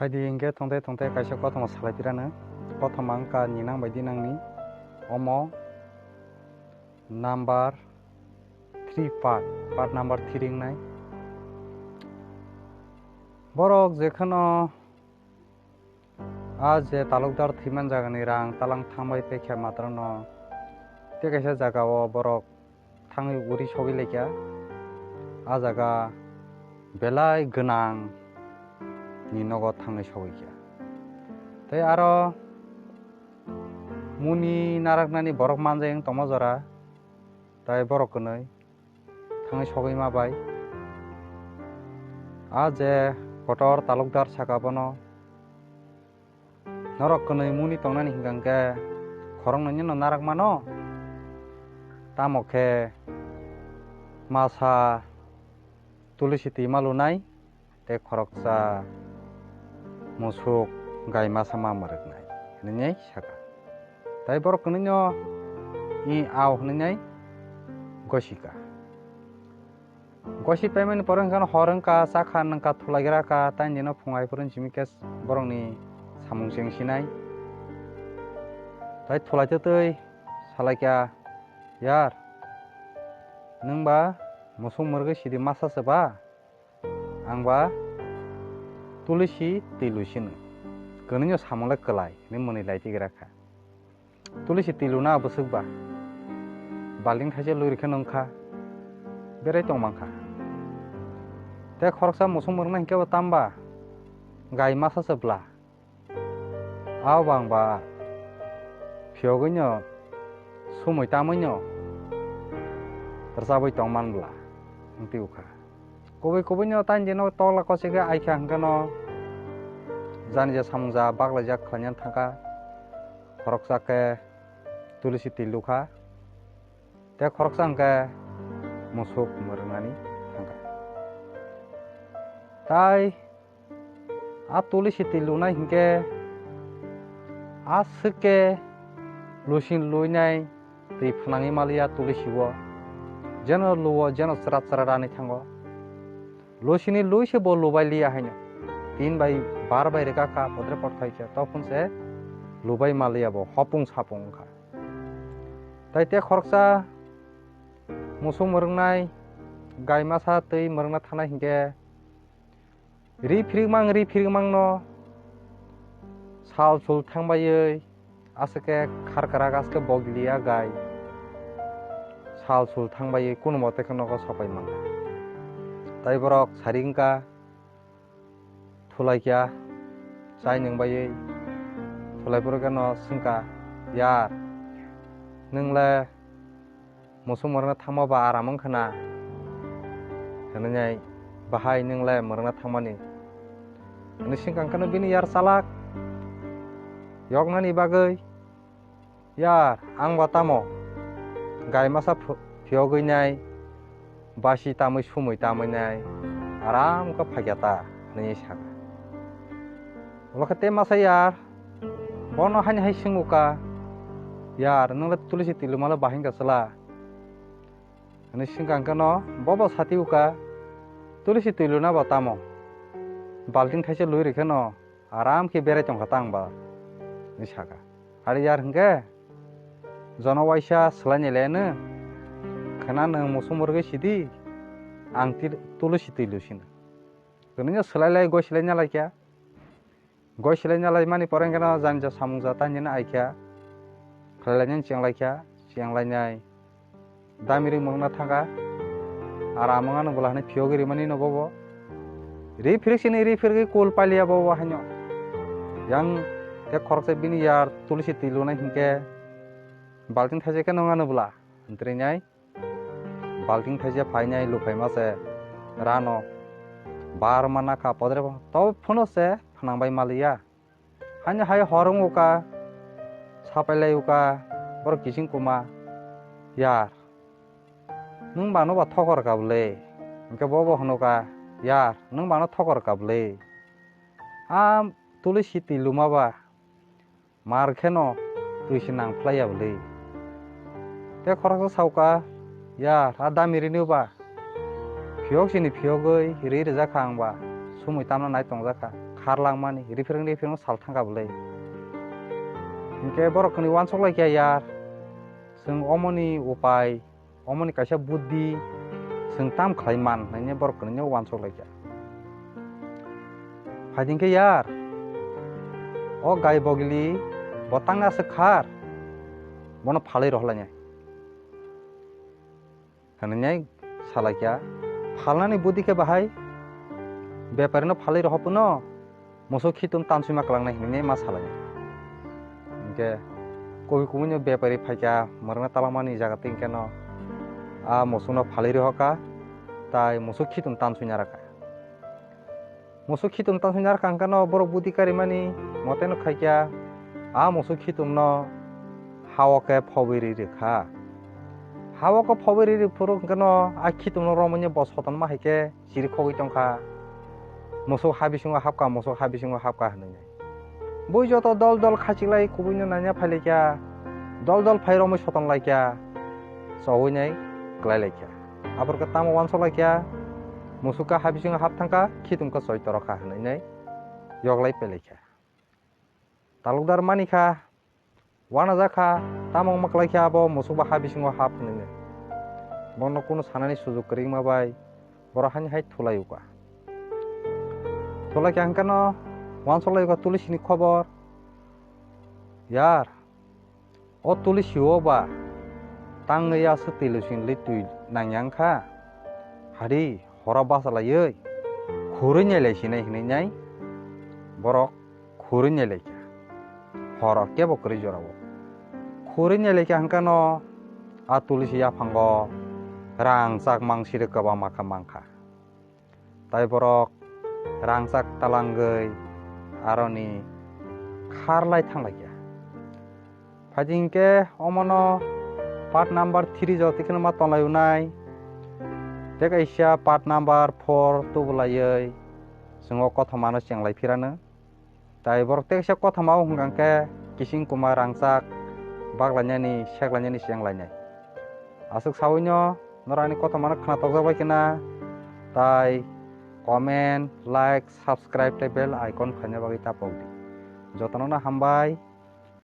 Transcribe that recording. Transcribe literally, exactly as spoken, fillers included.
Phaidi hinkhe tongthai tongthai kaisa kothoma salai pirano. Kothoma wngkha ninang bai dinangni. Omo number three part, part number three wngnai. Borok jekheno a je talukdar thwiman jagani rang talang thangbai pekha matrano tei kaisa jagao borok thangwi uri sogwi laikha. A jaga belai gwnang ni nogo thangwi sogwi kha. Tei aro muni naraknani borok manjai wng tongma jora, tai borok kwnwi thangwi sogwi ma bai. A je kotor talukdar saka bono, norok kwnwi muni tongnani hwnkha hwnkhe khoroknwi no narak mano, tamo khe masa tulisi twi ma lunai tei khoroksa musuk gai masa ma mwrwknai, hwnwi saka. Tai borok kwnwi no i ao hwnwi gosi kha. Gosi paimani pore hwnkhe hor wngkha, chakha nungkha, thulaigra kha, tai nino phung hai phuru simi khe borokni samung chengsinai. Tai thulai twtwi salaikha, "Yar, nwng ba musuk mwrwgwi sidi masa se ba? Ang ba tulisi twi lui sino. Kwnwi no samung le kwlai," hwnwi mwnwi lai tigra kha. Tulisi twi luna bwswk ba? Balting thaisa lui rwkhe nung kha, berai tong mang kha. Tei khoroksa musuk mwrwknai hinkhe bo tamba gai masa se bla. Abo bang ba phiyogwi no sumui tamwi no rwchabwi tong man bla wng twi kha. Kubui kubui no tani dino tokla kochikhe aikha hwnkhe no jani je samung ja baklaijak khlaina thangkha. Khoroksa khe tulisi twi lukha, tei khoroksa hwnkhe musuk mwrwknani thangkha. Tai a tulisi twi lunai hinkhe aswk khe luisin luinai twi phnangwi maliya tulisi o, jeno luo jeno chwra chwra ranwi thango. Luisini lui se bo lubai liya haino. Tin bai bar bai rega kha, podre pot khai khe, tophun se lubai maliya bo, hopung sapung wngkha. Tai te khoroksa musuk mwrwngnai, gai masa twi mwrwngna thanai hinkhe, ri phirikmang, ri phirikmang no sal sul thangbaiwi, aswk khe khar kwrak, aswk khe bogiliya gai sal sul thangbaiwi kunu mote khe nogo sopai mangkha. Tai borok sari wngkha, thulai kha, chai nung baiwi thulai phuru khe no swngkha, "Yar, nwng le musuk mwrwkna thangma ba aram wng khna?" Hwnwi nai, "Bahai, nwng le mwrwkna thangmani?" Hwnwi swngkha hwnkhe no bini yar chalak yoknani bagwi, "Yar, ang ba tamo gai masa ph-, phiyogwi nai, basi tamwi sumui tamwi nai, aram khe phaikha ta," hwnwi sakha. Ulo khe te masa yar bono haini hai swngukha, "Yar, nwng le tulisi twi luma le bahai wngkha chwla?" Hwnwi swngkha hwnkhe no bobo sati ukha, "Tulisi twi luna ba tamo? Balting thaisa lui rikhe no aram khe berai tongkha ta ang ba," hwnwi sakha. Ari yar hwnkhe, "Jono waisa swlaini le nwng, khwna nwng musuk mwrwgwi sidi, ang til-, tulisi twi lusino." Hwnwi no swlai lai goi swlai nalai kha. Goi swlai nalai mani pore hwnkhe no jani ja samung ja tani no ai kha. Khlai lai nani cheng lai kha, cheng lai nai. Damiri mwrwkna thangkha. Aram wng ano bwla hwnwi phiyogwi rimani no bobo. Ri phirik sini ri phirigwi kul paliya bobo haino. Yang te khoroksa bini yar tulisi twi lunai hinkhe balting thaisa khe nung ano bwla. Hwnwi nai balting thaisa phainai luphai ma se rano bar ma nakha podre bo. To phuno se phnang bai maliya. Haino hai hor wng uka, sapai lai uka, borok kiching kuma, "Yar, nwng bano ba thokor ka bwle?" Hwnkhe bo bo hwnuka, "Yar, nwng bano thokor ka bwle? A tulisi twi luma ba mar kheno twi se nang phlai ya bwle?" Tei khoroksa sauka, "Yar, a dami rini ba phiyok sini phiyogwi ri rijak kha ang ba, sumui tamna nai tongjak kha." khar langmani, rifreng rifreng sal thangkha bwlai. Hinkhe borok kwnwi uansuk lai kha yar, chwng omoni upai, omoni kaisa buddhi, chwng tam khlai man hwnwi borok kwnwi uansuk lai kha. Phaidi hinkhe yar, o gai bogili bo tangna aswk khar, bono phalwi rohor lainai. Hwnwi salai kha, phalnani buddhi khe bahai, beparino phalwi rohor phano musuk khitum tanswi ma kwlangnai hwnwi ma salai. Hinkhe kubui kubui no bepari phaikha, mwrwkna talangmani jaga twi hinkhe no a musukno phalwi rohor kha, tai musuk khitum tanswi narwkha. Musuk khitum tanswi narwkha hwnkhe no borok buddhi karimani mote no khaikha, a musuk khitumno ha-o khe phobwi ri rwkha. Ha-o khe phobwi ri rwphuru hwnkhe no a khitumno romwi bo sotonma hai khe chiri khogwi tongkha. Musuk ha bisingo hapkha, musuk ha bisingo hapkha hwnwi. Bui joto dol dol khachiklai kubuino naina phailaikha, dol dol phai romwi sotonlaikha, chowinai kwlailaikha. Aborokhe tamo uansuk lai kha, musuk khe ha bisingo hap thang kha, khitum khe choi toro kha hwnwi nai yoklai pailaikha. Talukdar mani kha, uanajak kha, tamo wngma kwlai khe abo musuk bo ha bisingo hap hwnwi nai. Bono kunu sanani sujuk kwrwi wngma bai borok hani hai thulai o kha. Thulai kha hwnkhe no uansuk lai o kha tulisi ni khobor. Yar, o tulisi o ba tangwi aswk twi luising li twi nangya wngkha. Hari horo bachalaiwi khurwi nailai sinai hinwi nai borok khurwi nailai kha. Horo kebo kwrwi jorao khurwi nailai kha hwnkhe no a tulisi yaphango rangchak mangsiri kwbangma khe mankha. Tai borok rangchak talangwi aroni kharlai thanglaikha. Phaidi hinkhe omono part number three jora twi kheno ma tonlai unai. Tei kaisa part number four tubulaiwi chwng o kothomano chenglai phirano. Tai borok teksa kothoma o hwnkha khe kising kuma rangchak baklainani seklainani chenglainai. Aswk sawino norok ani kothomano khna tokjak bai khe na, tai comment, like, subscribe tei bell icon khaina bagwi ta pok di. Jotono no hambai,